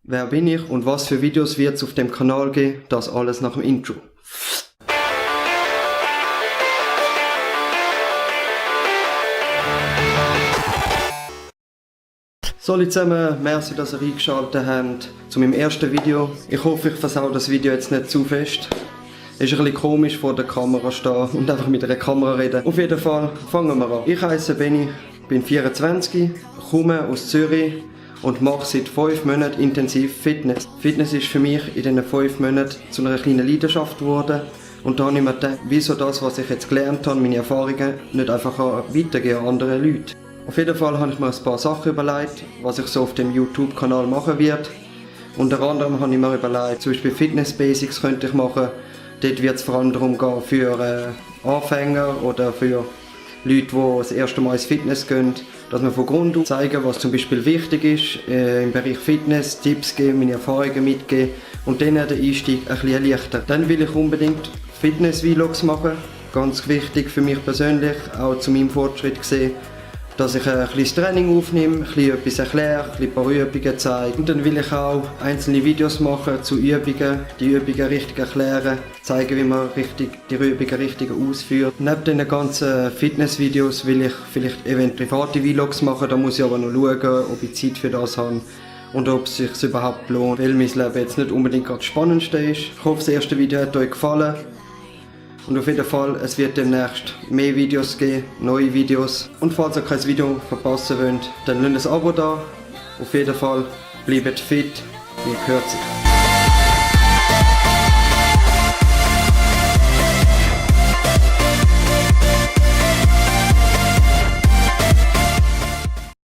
Wer bin ich und was für Videos wird es auf dem Kanal geben, das alles nach dem Intro. Hallo zusammen, merci, dass ihr eingeschaltet habt zu meinem ersten Video. Ich hoffe, ich versau das Video jetzt nicht zu fest. Ist ein bisschen komisch vor der Kamera stehen und einfach mit einer Kamera reden. Auf jeden Fall fangen wir an. Ich heiße Benny, bin 24, komme aus Zürich und mache seit 5 Monaten intensiv Fitness. Fitness ist für mich in diesen 5 Monaten zu einer kleinen Leidenschaft geworden. Und da habe ich mir gedacht, wieso das, was ich jetzt gelernt habe, meine Erfahrungen, nicht einfach weitergeben an andere Leute. Auf jeden Fall habe ich mir ein paar Sachen überlegt, was ich so auf dem YouTube-Kanal machen werde. Unter anderem habe ich mir überlegt, zum Beispiel Fitness Basics könnte ich machen. Dort wird es vor allem darum gehen, für Anfänger oder für Leute, die das erste Mal ins Fitness gehen, dass wir von Grund auf zeigen, was zum Beispiel wichtig ist im Bereich Fitness, Tipps geben, meine Erfahrungen mitgeben und dann den Einstieg ein bisschen erleichtern. Dann will ich unbedingt Fitness-Vlogs machen, ganz wichtig für mich persönlich, auch zu meinem Fortschritt gesehen, dass ich ein kleines Training aufnehme, etwas erkläre, ein paar Übungen zeige. Und dann will ich auch einzelne Videos machen zu Übungen, die Übungen richtig erklären, zeigen, wie man die Übungen richtig ausführt. Neben den ganzen Fitnessvideos will ich vielleicht eventuell private Vlogs machen, da muss ich aber noch schauen, ob ich Zeit für das habe und ob es sich überhaupt lohnt, weil mein Leben jetzt nicht unbedingt gerade das Spannendste ist. Ich hoffe, das erste Video hat euch gefallen. Und auf jeden Fall, es wird demnächst mehr Videos geben, neue Videos. Und falls ihr kein Video verpassen wollt, dann lasst ein Abo da. Auf jeden Fall, bleibt fit, ihr hört sich.